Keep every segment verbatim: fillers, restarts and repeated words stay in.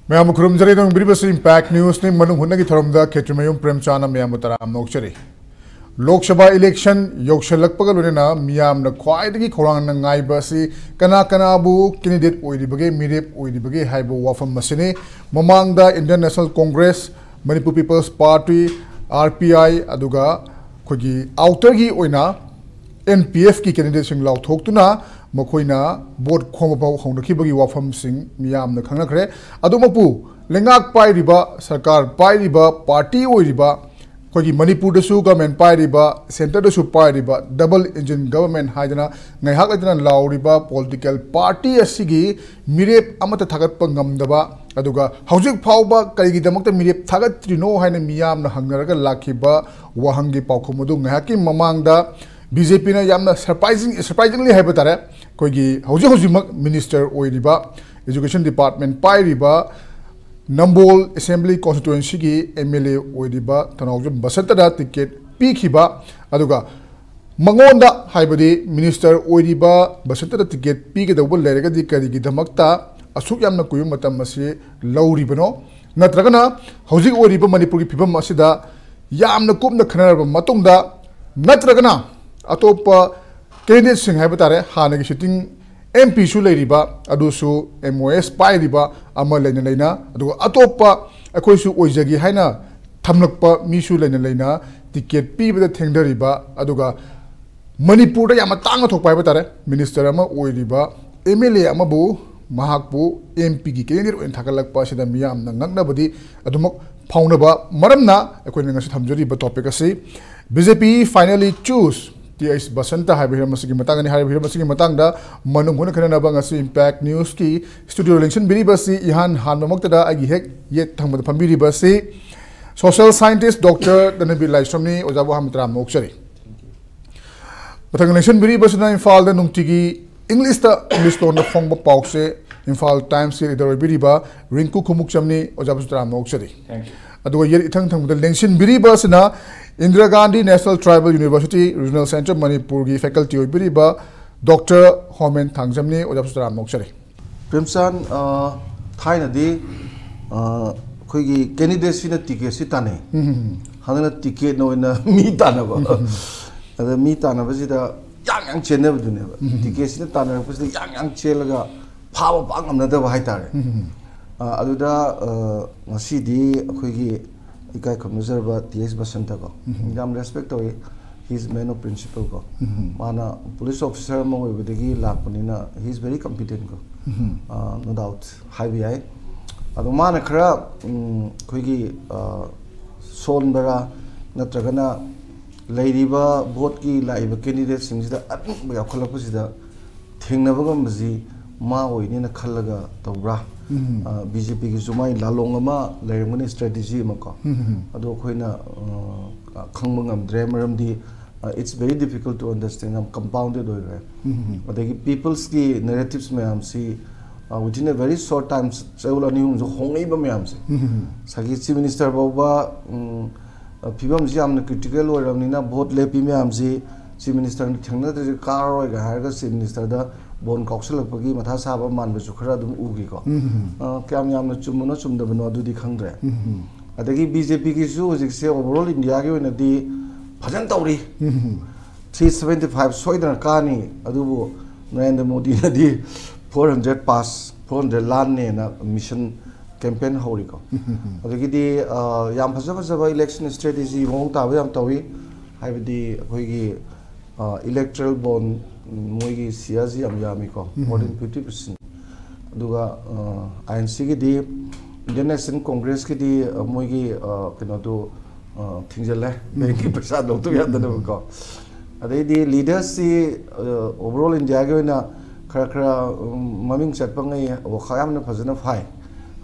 ꯃꯌꯥꯝꯕꯨ ꯈꯨꯔꯨꯝꯖꯔꯤ꯫ ꯅꯪꯕꯤꯔꯤꯕꯁꯤ Impact Newsꯅꯤ꯫ ꯃꯅꯨꯡ ꯍꯨꯠꯅꯒꯤ ꯊꯧꯔꯝꯗ ꯈꯦꯇ꯭ꯔꯤꯃꯌꯨꯝ ꯄ꯭ꯔꯦꯝꯆꯥꯟꯅ ꯃꯌꯥꯝꯕꯨ ꯇꯔꯥꯝꯅ ꯑꯣꯛꯆꯔꯤ꯫ ꯂꯣꯛ ꯁꯚꯥ election ꯌꯧꯁꯜꯂꯛꯄꯒ ꯂꯣꯏꯅꯅ ꯃꯤꯌꯥꯝꯅ ꯈ꯭ꯋꯥꯏꯗꯒꯤ ꯈꯧꯔꯥꯡꯅ ꯉꯥꯏꯕ ꯑꯁꯤ ꯀꯅꯥ ꯀꯅꯥꯕꯨ candidate ꯑꯣꯏꯔꯤꯕꯒꯦ, ꯃꯤꯔꯦꯞ ꯑꯣꯏꯔꯤꯕꯒꯦ ꯍꯥꯏꯕ ꯋꯥꯐꯝ ꯑꯁꯤꯅꯤ꯫ ꯃꯃꯥꯡꯗ Indian National Congress, Manipur People's Party, R P I, ꯑꯗꯨꯒ ꯑꯩꯈꯣꯏꯒꯤ outerꯒꯤ ꯑꯣꯏꯅ N P Fꯀꯤ candidateꯁꯤꯡ ꯂꯥꯎꯊꯣꯛꯇꯨꯅ ꯃꯈꯣꯏꯅ vote ꯈꯣꯝꯕ ꯐꯥꯎ ꯍꯧꯅꯈꯤꯕꯒꯤ ꯋꯥꯐꯝꯁꯤꯡ ꯃꯤꯌꯥꯝꯅ ꯈꯪꯅꯈ꯭ꯔꯦ꯫ ꯑꯗꯨꯃꯛꯄꯨ ꯂꯩꯉꯥꯛ ꯄꯥꯏꯔꯤꯕ, ꯁꯔꯀꯥꯔ ꯄꯥꯏꯔꯤꯕ, party ꯑꯣꯏꯔꯤꯕ, ꯑꯩꯈꯣꯏꯒꯤ ꯃꯅꯤꯄꯨꯔꯗꯁꯨ government ꯄꯥꯏꯔꯤꯕ, centreꯗꯁꯨ ꯄꯥꯏꯔꯤꯕ double engine government ꯍꯥꯏꯗꯅ ꯉꯥꯏꯍꯥꯛ ꯂꯩꯇꯅ ꯂꯥꯎꯔꯤꯕ political party ꯑꯁꯤꯒꯤ ꯃꯤꯔꯦꯞ ꯑꯃꯠꯇ ꯊꯥꯒꯠꯄ ꯉꯝꯗꯕ, ꯑꯗꯨꯒ ꯍꯧꯖꯤꯛ ꯐꯥꯎꯕ ꯀꯔꯤꯒꯤꯗꯃꯛꯇ ꯃꯤꯔꯦꯞ ꯊꯥꯒꯠꯇ꯭ꯔꯤꯅꯣ ꯍꯥꯏꯅ ꯃꯤꯌꯥꯝꯅ ꯍꯪꯅꯔꯒ ꯂꯥꯛꯈꯤꯕ ꯋꯥꯍꯪꯒꯤ ꯄꯥꯎꯈꯨꯝ ꯑꯗꯨ ꯉꯥꯏꯍꯥꯛꯀꯤ ꯃꯃꯥꯡꯗ B J Pꯅ ꯌꯥꯝꯅ surprising, surprisingly ꯍꯥꯏꯕ ꯇꯥꯔꯦ, ꯑꯩꯈꯣꯏꯒꯤ ꯍꯧꯖꯤꯛ ꯍꯧꯖꯤꯛꯃꯛ minister ꯑꯣꯏꯔꯤꯕ, education department ꯄꯥꯏꯔꯤꯕ, ꯅꯝꯕꯣꯜ assembly constituencyꯒꯤ M L A ꯑꯣꯏꯔꯤꯕ ꯊꯧꯅꯥꯎꯖꯝ ꯕꯁꯟꯇꯗ ticket ꯄꯤꯈꯤꯕ, ꯑꯗꯨꯒ ꯃꯉꯣꯟꯗ, ꯍꯥꯏꯕꯗꯤ minister ꯑꯣꯏꯔꯤꯕ ꯕꯁꯟꯇꯗ ticket ꯄꯤꯒꯗꯧꯕ ꯂꯩꯔꯒꯗꯤ ꯀꯔꯤꯒꯤꯗꯃꯛꯇ ꯑꯁꯨꯛ ꯌꯥꯝꯅ ꯀꯨꯏꯕ ꯃꯇꯝ ꯑꯁꯤ ꯂꯧꯔꯤꯕꯅꯣ? ꯅꯠꯇ꯭ꯔꯒꯅ ꯍꯧꯖꯤꯛ ꯑꯣꯏꯔꯤꯕ ꯃꯅꯤꯄꯨꯔꯒꯤ ꯐꯤꯕꯝ ꯑꯁꯤꯗ ꯌꯥꯝꯅ ꯀꯨꯞꯅ ꯈꯟꯅꯔꯕ ꯃꯇꯨꯡꯗ, ꯅꯠꯇ꯭ꯔꯒꯅ ꯑꯇꯣꯞꯄ candidateꯁꯤꯡ ꯍꯥꯏꯕ ꯇꯥꯔꯦ, ꯍꯥꯟꯅꯒꯤ sitting M Pꯁꯨ ꯂꯩꯔꯤꯕ, ꯑꯗꯨꯁꯨ M O S ꯄꯥꯏꯔꯤꯕ ꯑꯃ ꯂꯩꯅ ꯂꯩꯅ, ꯑꯗꯨꯒ ꯑꯇꯣꯞꯄ ꯑꯩꯈꯣꯏꯁꯨ ꯑꯣꯏꯖꯒꯦ ꯍꯥꯏꯅ ꯊꯝꯂꯛꯄ ꯃꯤꯁꯨ ꯂꯩꯅ ꯂꯩꯅ ticket ꯄꯤꯕꯗ ꯊꯦꯡꯊꯔꯤꯕ, ꯑꯗꯨꯒ ꯃꯅꯤꯄꯨꯔꯗ ꯌꯥꯝꯅ ꯇꯥꯡꯅ ꯊꯣꯛꯄ ꯍꯥꯏꯕ ꯇꯥꯔꯦ, minister ꯑꯃ ꯑꯣꯏꯔꯤꯕ M L A ꯑꯃꯕꯨ ꯃꯍꯥꯛꯄꯨ M Pꯒꯤ candidate ꯑꯣꯏꯅ ꯊꯥꯒꯠꯂꯛꯄ ꯑꯁꯤꯗ ꯃꯤꯌꯥꯝꯅ ꯉꯛꯅꯕꯗꯤ ꯑꯗꯨꯃꯛ ꯐꯥꯎꯅꯕ ꯃꯔꯝꯅ ꯑꯩꯈꯣꯏꯅ ꯉꯁꯤ ꯊꯝꯖꯔꯤꯕ topic ꯑꯁꯤ B J P finally choose T H Basanta ꯍꯥꯏꯕ ꯍꯤꯔꯝ ꯑꯁꯤꯒꯤ ꯃꯇꯥꯡꯗꯅꯤ꯫ ꯍꯥꯏꯔꯤꯕ ꯍꯤꯔꯝ ꯑꯁꯤꯒꯤ ꯃꯇꯥꯡꯗ ꯃꯅꯨꯡ ꯍꯨꯠꯅ ꯈꯟꯅꯅꯕ ꯉꯁꯤ Impact Newsꯀꯤ studio ꯂꯦꯡꯁꯤꯟꯕꯤꯔꯤꯕ ꯑꯁꯤ ꯏꯍꯥꯟ ꯍꯥꯟꯕꯃꯛꯇꯗ ꯑꯩꯒꯤ ꯍꯦꯛ ꯌꯦꯠ ꯊꯪꯕꯗ ꯐꯝꯕꯤꯔꯤꯕ ꯑꯁꯤ social scientist Doctor ꯙꯅꯕꯤꯔ ꯂꯥꯏꯁ꯭ꯔꯝꯅꯤ꯫ ꯑꯣꯖꯥꯕꯨ ꯑꯍꯥꯟꯕ ꯇꯔꯥꯝꯅ ꯑꯣꯛꯆꯔꯤ꯫ ꯃꯊꯪ ꯂꯦꯡꯁꯤꯟꯕꯤꯔꯤꯕꯁꯤꯅ ꯏꯝꯐꯥꯜꯗ ꯅꯨꯡꯇꯤꯒꯤ Englishꯇ, English ꯂꯣꯟꯗ ꯐꯣꯡꯕ ꯄꯥꯎꯆꯦ Imphal Timesꯀꯤ editor ꯑꯣꯏꯕꯤꯔꯤꯕ ꯔꯤꯡꯀꯨ ꯈꯨꯃꯨꯛꯆꯝꯅꯤ꯫ ꯑꯣꯖꯥꯕꯨꯁꯨ ꯇꯔꯥꯝꯅ ꯑꯣꯛꯆꯔꯤ꯫ Thank you. ꯑꯗꯨꯒ ꯌꯦꯠ ꯏꯊꯪ ꯊꯪꯕꯗ ꯂꯦꯡꯁꯤꯟꯕꯤꯔꯤꯕ ꯑꯁꯤꯅ Indira Gandhi National Tribal University Regional Centre ꯃꯅꯤꯄꯨꯔꯒꯤ faculty ꯑꯣꯏꯕꯤꯔꯤꯕ Doctor ꯍꯣꯃꯦꯟ ꯊꯥꯡꯖꯝꯅꯤ꯫ ꯑꯣꯖꯥꯕꯨꯁꯨ ꯇꯔꯥꯝꯅ ꯑꯣꯛꯆꯔꯤ꯫ ꯄ꯭ꯔꯦꯝꯆꯥꯟ, ꯑ, ꯊꯥꯏꯅꯗꯤ ꯑꯩꯈꯣꯏꯒꯤ ꯀꯦꯟꯗꯤꯗꯦꯠꯁꯤꯅ ꯇꯤꯀꯦꯠꯁꯤ ꯇꯥꯟꯅꯩ꯫ ꯍꯟꯗꯛꯅ ꯇꯤꯀꯦꯠꯅ ꯑꯣꯏꯅ ꯃꯤ ꯇꯥꯟꯅꯕ꯫ ꯑꯗ ꯃꯤ ꯇꯥꯟꯅꯕꯁꯤꯗ ꯌꯥꯡ ꯌꯥꯡ ꯆꯦꯟꯅꯕꯗꯨꯅꯦꯕ꯫ ꯇꯤꯀꯦꯠꯁꯤꯅ ꯇꯥꯟꯅꯔꯛꯄꯁꯤꯗ ꯌꯥꯡ ꯌꯥꯡ ꯆꯦꯜꯂꯒ ꯐꯥꯕ ꯄꯥꯛ ꯉꯝꯅꯗꯕ ꯍꯥꯏꯇꯥꯔꯦ꯫ ꯑ, ꯑꯗꯨꯗ ꯑ, ꯉꯁꯤꯗꯤ ꯑꯩꯈꯣꯏꯒꯤ ꯏꯀꯥꯏ ꯈꯨꯝꯅꯖꯔꯕ ꯇꯤ ꯑꯩꯆ ꯕꯁꯟꯇꯀꯣ, ꯌꯥꯝ ꯔꯦꯁꯄꯦꯛ ꯇꯧꯏ꯫ He is man of principle ꯀꯣ꯫ ꯃꯥꯅ ꯄꯨꯂꯤꯁ ꯑꯣꯐꯤꯁꯥꯔ ꯑꯃ ꯑꯣꯏꯕꯗꯒꯤ ꯂꯥꯛꯄꯅꯤꯅ he is very competent ꯀꯣ꯫ No doubt ꯍꯥꯏꯕ ꯌꯥꯏ꯫ ꯑꯗꯣ ꯃꯥꯅ ꯈꯔ, ꯎꯝ, ꯑꯩꯈꯣꯏꯒꯤ, ꯑ, ꯁꯣꯟꯕꯔꯥ ꯅꯠꯇ꯭ꯔꯒꯅ ꯂꯩꯔꯤꯕ ꯚꯣꯠꯀꯤ ꯂꯥꯛꯏꯕ ꯀꯦꯟꯗꯤꯗꯦꯠꯁꯤꯡꯁꯤꯗ ꯑꯗꯨꯝꯕ ꯌꯥꯎꯈꯠꯂꯛꯄꯁꯤꯗ ꯊꯦꯡꯅꯕ ꯉꯝꯕꯁꯤ ꯃꯥ ꯑꯣꯏꯅꯦꯅ ꯈꯜꯂꯒ ꯇꯧꯕ꯭ꯔꯥ? ꯕꯤ ꯖꯦ ꯄꯤꯒꯤꯁꯨ ꯃꯥꯒꯤ ꯂꯥꯂꯣꯡ ꯑꯃ ꯂꯩꯔꯝꯒꯅꯤ, ꯁ꯭ꯇ꯭ꯔꯦꯇꯦꯖꯤ ꯑꯃꯀꯣ꯫ ꯑꯗꯣ ꯑꯩꯈꯣꯏꯅ, ꯑ, ꯈꯪꯕ ꯉꯝꯗ꯭ꯔꯦ, ꯃꯔꯝꯗꯤ, uh, it's very difficult to understand, ꯌꯥꯝ ꯀꯝꯄꯥꯎꯟꯗꯦꯠ ꯑꯣꯏꯈ꯭ꯔꯦ꯫ ꯑꯗꯒꯤ ꯄꯤꯄꯜꯁꯀꯤ ꯅꯦꯔꯦꯇꯤꯞꯁ ꯃꯌꯥꯝꯁꯤ, uh, within a very short time, ꯆꯌꯣꯜ ꯑꯅꯤ ꯑꯍꯨꯝꯁꯨ ꯍꯣꯡꯉꯛꯏꯕ ꯃꯌꯥꯝꯁꯦ꯫ ꯉꯁꯥꯏꯒꯤ ꯆꯤꯐ ꯃꯤꯅꯤꯁꯇꯔ ꯐꯥꯎꯕ, ꯎꯝ, ꯑ, ꯐꯤꯕꯝꯁꯤ ꯌꯥꯝꯅ ꯀ꯭ꯔꯤꯇꯤꯀꯦꯜ ꯑꯣꯏꯔꯕꯅꯤꯅ ꯚꯣꯠ ꯂꯦꯞꯄꯤ ꯃꯌꯥꯝꯁꯤ ꯆꯤꯐ ꯃꯤꯅꯤꯁꯇꯔꯅ ꯊꯦꯡꯅꯗ꯭ꯔꯗꯤ ꯀꯥꯔꯔꯣꯏꯒ ꯍꯥꯏꯔꯒ ꯆꯤꯐ ꯃꯤꯅꯤꯁꯇꯔꯗ ꯕꯣꯟ ꯀꯥꯎꯁꯜꯂꯛꯄꯒꯤ ꯃꯊꯥ ꯁꯥꯕ ꯃꯥꯟꯕꯁꯨ ꯈꯔ ꯑꯗꯨꯝ ꯎꯈꯤꯀꯣ꯫ ꯑ, ꯀꯌꯥꯝ ꯌꯥꯝꯅ ꯆꯨꯝꯕꯅꯣ ꯆꯨꯝꯗꯕꯅꯣ ꯑꯗꯨꯗꯤ ꯈꯪꯗ꯭ꯔꯦ꯫ ꯑꯗꯒꯤ ꯕꯤ ꯖꯦ ꯄꯤꯒꯤꯁꯨ ꯍꯧꯖꯤꯛꯁꯦ overall ꯏꯟꯗꯤꯌꯥꯒꯤ ꯑꯣꯏꯅꯗꯤ ꯐꯖꯅ ꯇꯧꯔꯤ꯫ Three seventy five ꯁꯣꯏꯗꯅ ꯀꯥꯅꯤ꯫ ꯑꯗꯨꯕꯨ ꯅꯔꯦꯟꯗ꯭ꯔ ꯃꯣꯗꯤꯅꯗꯤ four hundred pass, four hundred ꯂꯥꯟꯅꯦꯅ ꯃꯤꯁꯟ ꯀꯦꯝꯄꯦꯟ ꯍꯧꯔꯤꯀꯣ꯫ ꯑꯗꯒꯤꯗꯤ, ꯑ, ꯌꯥꯝ ꯐꯖ ꯐꯖꯕ ꯏꯂꯦꯛꯁꯟ ꯁ꯭ꯇ꯭ꯔꯦꯇꯦꯖꯤ ꯃꯑꯣꯡ ꯇꯥꯕ ꯌꯥꯝ ꯇꯧꯏ꯫ ꯍꯥꯏꯕꯗꯤ ꯑꯩꯈꯣꯏꯒꯤ, ꯑ, ꯏꯂꯦꯛꯇ꯭ꯔꯦꯜ ꯕꯣꯟ, ꯃꯣꯏꯒꯤ ꯁꯤꯌꯥꯔꯁꯤ ꯌꯥꯝ ꯌꯥꯝꯃꯤꯀꯣ, more than fifty percent꯫ ꯑꯗꯨꯒ, ꯑ, ꯑꯥꯏ ꯑꯦꯟ ꯁꯤꯒꯤꯗꯤ, ꯏꯟꯗꯤꯌꯟ ꯅꯦꯁꯅꯦꯜ ꯀꯣꯡꯒ꯭ꯔꯦꯁꯀꯤꯗꯤ, ꯑ, ꯃꯣꯏꯒꯤ, ꯑ, ꯀꯩꯅꯣꯗꯣ, ꯑ, ꯊꯤꯡꯖꯤꯜꯂꯦ, ꯕꯦꯡꯀꯤ ꯄꯩꯁꯥ ꯂꯧꯊꯣꯛ ꯌꯥꯗꯅꯕꯀꯣ꯫ ꯑꯗꯩꯗꯤ ꯂꯤꯗꯔꯁꯤ, ꯑ, overall ꯏꯟꯗꯤꯌꯥꯒꯤ ꯑꯣꯏꯅ ꯈꯔ ꯈꯔ, ꯎꯝ, ꯃꯃꯤꯡ ꯆꯠꯄ ꯉꯩ ꯋꯥꯈꯜ ꯌꯥꯝꯅ ꯐꯖꯅ ꯐꯥꯏ꯫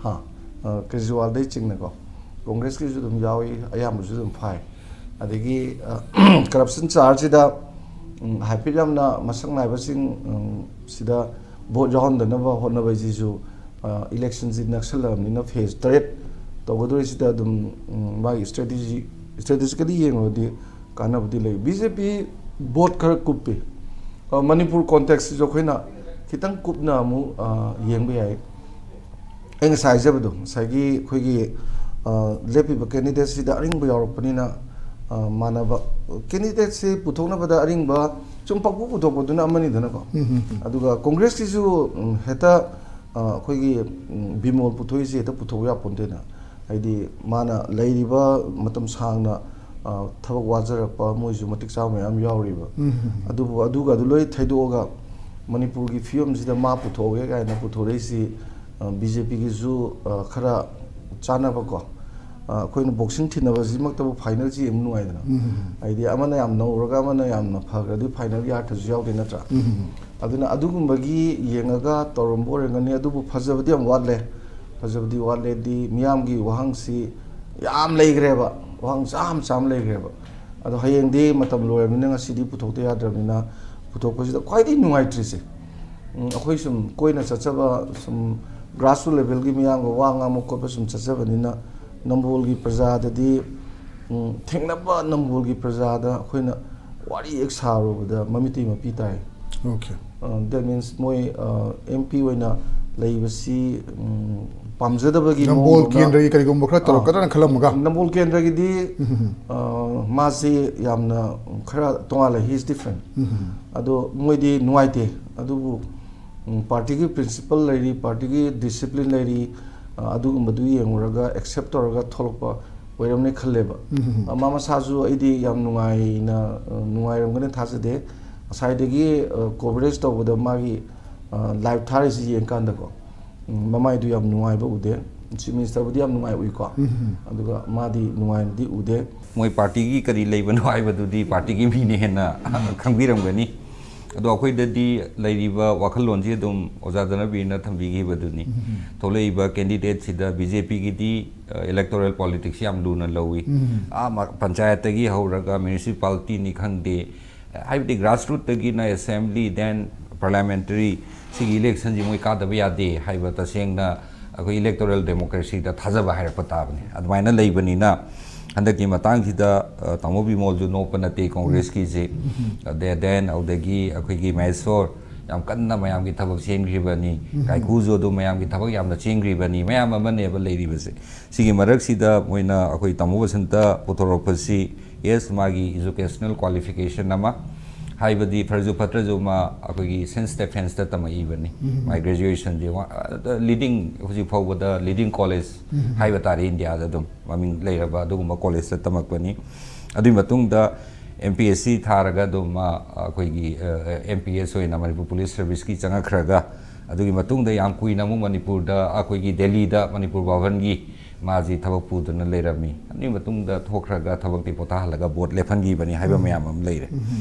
ꯍꯥ, ꯑ, ꯀꯦꯖ꯭ꯔꯤꯋꯥꯜꯗꯩ ꯆꯤꯡꯅꯀꯣ꯫ ꯀꯣꯡꯒ꯭ꯔꯦꯁꯀꯤꯁꯨ ꯑꯗꯨꯝ ꯌꯥꯎꯏ, ꯑꯌꯥꯝꯕꯁꯨ ꯑꯗꯨꯝ ꯐꯥꯏ꯫ ꯑꯗꯒꯤ, ꯑ, ꯀꯔꯞꯁꯟ ꯆꯥꯔꯖꯁꯤꯗ, ꯎꯝ, ꯍꯥꯏꯐꯦꯠ ꯌꯥꯝꯅ ꯃꯁꯛ ꯅꯥꯏꯕꯁꯤꯡ, ꯎꯝ, ꯁꯤꯗ ꯚꯣꯠ ꯌꯥꯎꯍꯟꯗꯅꯕ ꯍꯣꯠꯅꯕꯁꯤꯁꯨ, ꯑ, ꯏꯂꯦꯛꯁꯟꯁꯤ ꯅꯛꯁꯜꯂꯛꯑꯕꯅꯤꯅ ꯐꯦꯁ ꯇꯔꯦꯠ ꯇꯧꯒꯗꯧꯔꯤꯁꯤꯗ ꯑꯗꯨꯝ, ꯎꯝ, ꯃꯥꯒꯤ ꯁ꯭ꯇ꯭ꯔꯦꯇꯦꯖꯤ, ꯁ꯭ꯇ꯭ꯔꯦꯇꯦꯖꯤꯀꯦꯂꯤ ꯌꯦꯡꯉꯨꯔꯗꯤ ꯀꯥꯟꯅꯕꯗꯤ ꯂꯩ꯫ ꯕꯤ ꯖꯦ ꯄꯤ ꯚꯣꯠ ꯈꯔ ꯀꯨꯞꯄꯤ꯫ ꯑ, ꯃꯅꯤꯄꯨꯔ ꯀꯣꯟꯇꯦꯛꯁꯁꯤꯁꯨ ꯑꯩꯈꯣꯏꯅ ꯈꯤꯇꯪ ꯀꯨꯞꯅ ꯑꯃꯨꯛ, ꯑ, ꯌꯦꯡꯕ ꯌꯥꯏ꯫ ꯑꯩ ꯉꯁꯥꯏ ꯍꯥꯏꯖꯕꯗꯣ, ꯉꯁꯥꯏꯒꯤ ꯑꯩꯈꯣꯏꯒꯤ, ꯑ, ꯂꯦꯞꯄꯤꯕ candidateꯁꯤꯗ ꯑꯔꯤꯡꯕ ꯌꯥꯎꯔꯛꯄꯅꯤꯅ, ꯑ, ꯃꯥꯟꯅꯕ candidateꯁꯤ ꯄꯨꯊꯣꯛꯅꯕꯗ ꯑꯔꯤꯡꯕ ꯁꯨꯝ ꯄꯪꯄꯨ ꯄꯨꯊꯣꯛꯄꯗꯨꯅ ꯑꯃꯅꯤꯗꯅꯀꯣ꯫ ꯎꯝ, ꯎꯝ, ꯎꯝ꯫ ꯑꯗꯨꯒ ꯀꯣꯡꯒ꯭ꯔꯦꯁꯀꯤꯁꯨ, ꯎꯝ, ꯍꯦꯛꯇ, ꯑ, ꯑꯩꯈꯣꯏꯒꯤ, ꯎꯝ, ꯕꯤꯃꯣꯜ ꯄꯨꯊꯣꯛꯏꯁꯦ ꯍꯦꯛꯇ ꯄꯨꯊꯣꯛꯄ ꯌꯥꯄꯣꯟꯇꯦꯅ꯫ ꯍꯥꯏꯗꯤ ꯃꯥꯅ ꯂꯩꯔꯤꯕ ꯃꯇꯝ ꯁꯥꯡꯅ, ꯑ, ꯊꯕꯛ ꯋꯥꯖꯔꯛꯄ ꯃꯣꯏꯁꯨ ꯃꯇꯤꯛ ꯆꯥꯕ ꯃꯌꯥꯝ ꯌꯥꯎꯔꯤꯕ꯫ ꯎꯝ, ꯎꯝ, ꯎꯝ꯫ ꯑꯗꯨꯕꯨ ꯑꯗꯨꯒ ꯑꯗꯨ ꯂꯣꯏ ꯊꯩꯗꯣꯛꯑꯒ ꯃꯅꯤꯄꯨꯔꯒꯤ ꯐꯤꯕꯝꯁꯤꯗ ꯃꯥ ꯄꯨꯊꯣꯛꯑꯒꯦ ꯀꯥꯏꯅ ꯄꯨꯊꯣꯔꯛꯏꯁꯤ, ꯑ, BJPꯒꯤꯁꯨ, ꯑ, ꯈꯔ ꯆꯥꯟꯅꯕꯀꯣ꯫ ꯑ, ꯑꯩꯈꯣꯏꯅ boxing ꯊꯤꯟꯅꯕꯁꯤꯃꯛꯇꯕꯨ finalꯁꯤ ꯌꯦꯡꯕ ꯅꯨꯡꯉꯥꯏꯗꯅ꯫ ꯎꯝ, ꯎꯝ, ꯎꯝ꯫ ꯍꯥꯏꯗꯤ ꯑꯃꯅ ꯌꯥꯝ ꯅꯧꯔꯒ ꯑꯃꯅ ꯌꯥꯝꯅ ꯐꯈ꯭ꯔꯗꯤ finalꯒꯤ ꯑꯥꯔꯊꯁꯨ ꯌꯥꯎꯗꯦ ꯅꯠꯇ꯭ꯔꯥ? ꯎꯝ, ꯎꯝ, ꯎꯝ꯫ ꯑꯗꯨꯅ ꯑꯗꯨꯒꯨꯝꯕꯒꯤ ꯌꯦꯡꯉꯒ ꯇꯧꯔꯝꯕ ꯑꯣꯏꯔꯝꯒꯅꯤ, ꯑꯗꯨꯕꯨ ꯐꯖꯕꯗꯤ ꯌꯥꯝ ꯋꯥꯠꯂꯦ꯫ ꯐꯖꯕꯗꯤ ꯋꯥꯠꯂꯦꯗꯤ ꯃꯤꯌꯥꯝꯒꯤ ꯋꯥꯍꯪꯁꯤ ꯌꯥꯝ ꯂꯩꯈ꯭ꯔꯦꯕ, ꯋꯥꯍꯪ ꯆꯥꯝ ꯆꯥꯝ ꯂꯩꯈ꯭ꯔꯦꯕ꯫ ꯑꯗꯣ ꯍꯌꯦꯡꯗꯤ ꯃꯇꯝ ꯂꯣꯏꯔꯕꯅꯤꯅ ꯉꯁꯤꯗꯤ ꯄꯨꯊꯣꯛꯇ ꯌꯥꯗ꯭ꯔꯕꯅꯤꯅ ꯄꯨꯊꯣꯛꯄꯁꯤꯗ ꯈ꯭ꯋꯥꯏꯗꯒꯤ ꯅꯨꯡꯉꯥꯏꯇ꯭ꯔꯤꯁꯦ, ꯎꯝ, ꯑꯩꯈꯣꯏ ꯁꯨꯝ ꯀꯣꯏꯅ ꯆꯠꯆꯕ, ꯁꯨꯝ grassroot levelꯒꯤ ꯃꯤꯌꯥꯝꯒ ꯋꯥ ꯉꯥꯡꯕ ꯈꯣꯠꯄ ꯁꯨꯝ ꯆꯠꯆꯕꯅꯤꯅ ꯅꯝꯕꯣꯜꯒꯤ ꯄ꯭ꯔꯖꯥꯗꯗꯤ, ꯎꯝ, ꯊꯦꯡꯅꯕ ꯅꯝꯕꯣꯜꯒꯤ ꯄ꯭ꯔꯖꯥꯗ ꯑꯩꯈꯣꯏꯅ ꯋꯥꯔꯤ ꯍꯦꯛ ꯁꯥꯔꯨꯕꯗ ꯃꯃꯤꯠꯇꯩ ꯃꯄꯤ ꯇꯥꯏ꯫ Okay꯫ ꯑ, that means ꯃꯣꯏ, ꯑ, MP ꯑꯣꯏꯅ ꯂꯩꯕꯁꯤ, ꯎꯝ, ꯄꯥꯝꯖꯗꯕꯒꯤ ꯅꯝꯕꯣꯜ ꯃꯑꯣꯡꯗꯧꯅ ꯀꯦꯟꯗ꯭ꯔꯒꯤ ꯀꯔꯤꯒꯨꯝꯕ ꯈꯔ ꯑ, ꯇꯧꯔꯛꯀꯗ꯭ꯔꯥꯅ ꯈꯜꯂꯝꯃꯒ? ꯅꯝꯕꯣꯜ ꯀꯦꯟꯗ꯭ꯔꯒꯤꯗꯤ, ꯎꯝ꯫ ꯑ, ꯃꯥꯁꯤ ꯌꯥꯝꯅ ꯈꯔ ꯇꯣꯉꯥꯜꯂꯦ, he is different꯫ ꯎꯝ꯫ ꯑꯗꯣ ꯃꯣꯏꯗꯤ ꯅꯨꯡꯉꯥꯏꯇꯦ꯫ ꯑꯗꯨꯕꯨ, ꯎꯝ, partyꯒꯤ principle ꯂꯩꯔꯤ, partyꯒꯤ discipline ꯂꯩꯔꯤ, ꯑ, ꯑꯗꯨꯒꯨꯝꯕꯗꯨ ꯌꯦꯡꯉꯨꯔꯒ accept ꯇꯧꯔꯒ ꯊꯣꯛꯂꯛꯄ ꯑꯣꯏꯔꯝꯅꯤ ꯈꯜꯂꯦꯕ꯫ ꯎꯝ꯫ ꯑ, ꯃꯥ ꯃꯁꯥꯁꯨ ꯑꯩꯗꯤ ꯌꯥꯝ ꯅꯨꯡꯉꯥꯏꯅ, ꯑ, ꯅꯨꯡꯉꯥꯏꯔꯝꯒꯅꯤ ꯊꯥꯖꯗꯦ꯫ ꯉꯁꯥꯏꯗꯒꯤ, ꯑ, coverage ꯇꯧꯕꯗ ꯃꯥꯒꯤ, ꯑ, live ꯊꯥꯔꯤꯁꯤ ꯌꯦꯡꯀꯥꯟꯗꯀꯣ, ꯎꯝ, ꯃꯃꯥꯏꯗꯨ ꯌꯥꯝ ꯅꯨꯡꯉꯥꯏꯕ ꯎꯗꯦ꯫ Chief Ministerꯕꯨꯗꯤ ꯌꯥꯝ ꯅꯨꯡꯉꯥꯏ ꯎꯏꯀꯣ꯫ ꯎꯝ꯫ ꯑꯗꯨꯒ ꯃꯥꯗꯤ ꯅꯨꯡꯉꯥꯏꯅꯗꯤ ꯎꯗꯦ꯫ ꯃꯣꯏ partyꯒꯤ ꯀꯔꯤ ꯂꯩꯕꯅꯣ ꯍꯥꯏꯕꯗꯨꯗꯤ partyꯒꯤ ꯃꯤꯅ ꯍꯦꯟꯅ ꯈꯪꯕꯤꯔꯝꯒꯅꯤ꯫ ꯑꯗꯣ ꯑꯩꯈꯣꯏꯗꯗꯤ ꯂꯩꯔꯤꯕ ꯋꯥꯈꯜꯂꯣꯟꯁꯤ ꯑꯗꯨꯝ ꯑꯣꯖꯥ ꯙꯅꯕꯤꯔꯅ ꯊꯝꯕꯤꯈꯤꯕꯗꯨꯅꯤ꯫ ꯎꯝ꯫ ꯊꯣꯛꯂꯛꯏꯕ candidateꯁꯤꯗ BJPꯒꯤꯗꯤ, ꯑ, electoral politics ꯌꯥꯝ ꯂꯨꯅ ꯂꯧꯏ꯫ ꯎꯝ꯫ ꯑꯥ ꯃ-, ꯄꯟꯆꯥꯌꯠꯇꯒꯤ ꯍꯧꯔꯒ municipalityꯅꯤ ꯈꯪꯗꯦ, ꯍꯥꯏꯕꯗꯤ grassrootꯇꯒꯤꯅ assembly, then parliamentary, ꯁꯤꯒꯤ electionꯁꯤ ꯃꯣꯏ ꯀꯥꯗꯕ ꯌꯥꯗꯦ ꯍꯥꯏꯕ ꯇꯁꯦꯡꯅ ꯑꯩꯈꯣꯏ electoral democracyꯗ ꯊꯥꯖꯕ ꯍꯥꯏꯔꯛꯄ ꯇꯥꯕꯅꯤ꯫ ꯑꯗꯨꯃꯥꯏꯅ ꯂꯩꯕꯅꯤꯅ ꯍꯟꯗꯛꯀꯤ ꯃꯇꯥꯡꯁꯤꯗ, ꯑ, ꯇꯥꯃꯣ ꯕꯤꯃꯣꯜꯁꯨ ꯅꯣꯞꯄ ꯅꯠꯇꯦ ꯀꯣꯡꯒ꯭ꯔꯦꯁꯀꯤꯁꯦ꯫ ꯎꯝ꯫ ꯑꯗꯩ, then ꯑꯗꯨꯗꯒꯤ ꯑꯩꯈꯣꯏꯒꯤ ꯃꯍꯦꯁꯣꯔ, ꯌꯥꯝ ꯀꯟꯅ ꯃꯌꯥꯝꯒꯤ ꯊꯕꯛ ꯆꯦꯟꯈ꯭ꯔꯤꯕꯅꯤ꯫ ꯀꯥꯏꯀꯨꯁꯨ ꯑꯗꯨꯝ ꯃꯌꯥꯝꯒꯤ ꯊꯕꯛ ꯌꯥꯝꯅ ꯆꯦꯟꯈ꯭ꯔꯤꯕꯅꯤ꯫ ꯃꯌꯥꯝ ꯑꯃꯅꯦꯕ ꯂꯩꯔꯤꯕꯁꯦ꯫ ꯁꯤꯒꯤ ꯃꯔꯛꯁꯤꯗ ꯃꯣꯏꯅ ꯑꯩꯈꯣꯏ ꯇꯥꯃꯣ ꯕꯁꯟꯇ ꯄꯨꯊꯣꯔꯛꯄꯁꯤ, yes, ꯃꯥꯒꯤ educational qualification ꯑꯃ, ꯍꯥꯏꯕꯗꯤ ꯐꯔꯁꯨ ꯐꯠꯇ꯭ꯔꯁꯨ ꯃꯥ ꯑꯩꯈꯣꯏꯒꯤ Saint Stephen's ꯇ ꯇꯝꯃꯛꯏꯕꯅꯤ꯫ ꯃꯥꯒꯤ graduation ꯁꯦ ꯋꯥ-, ꯑꯗ leading, ꯍꯧꯖꯤꯛ ꯐꯥꯎꯕꯗ leading college ꯍꯥꯏꯕ ꯇꯥꯔꯦ, ꯏꯟꯗꯤꯌꯥꯗ ꯑꯗꯨꯝ ꯃꯃꯤꯡ ꯂꯩꯔꯕ ꯑꯗꯨꯒꯨꯝꯕ college ꯇ ꯇꯝꯃꯛꯄꯅꯤ꯫ ꯑꯗꯨꯒꯤ ꯃꯇꯨꯡꯗ M P S C ꯊꯥꯔꯒ ꯑꯗꯨꯝ ꯃꯥ ꯑꯩꯈꯣꯏꯒꯤ, ꯑ, M P S ꯑꯣꯏꯅ, ꯃꯅꯤꯄꯨꯔ Police Service ꯀꯤ ꯆꯪꯉꯛꯈ꯭ꯔꯒ, ꯑꯗꯨꯒꯤ ꯃꯇꯨꯡꯗ ꯌꯥꯝ ꯀꯨꯏꯅ ꯑꯃꯨꯛ ꯃꯅꯤꯄꯨꯔꯗ, ꯑꯩꯈꯣꯏꯒꯤ ꯗꯦꯜꯂꯤꯗ ꯃꯅꯤꯄꯨꯔ ꯚꯕꯟꯒꯤ ꯃꯥꯁꯤ ꯊꯕꯛ ꯄꯨꯗꯨꯅ ꯂꯩꯔꯝꯃꯤ꯫ ꯑꯗꯨꯒꯤ ꯃꯇꯨꯡꯗ ꯊꯣꯛꯈ꯭ꯔꯒ ꯊꯕꯛꯇꯤ ꯄꯣꯊꯥꯍꯜꯂꯒ ꯚꯣꯠ ꯂꯦꯞꯍꯟꯈꯤꯕꯅꯤ ꯍꯥꯏꯕ ꯃꯌꯥꯝ ꯑꯃ ꯂꯩꯔꯦ꯫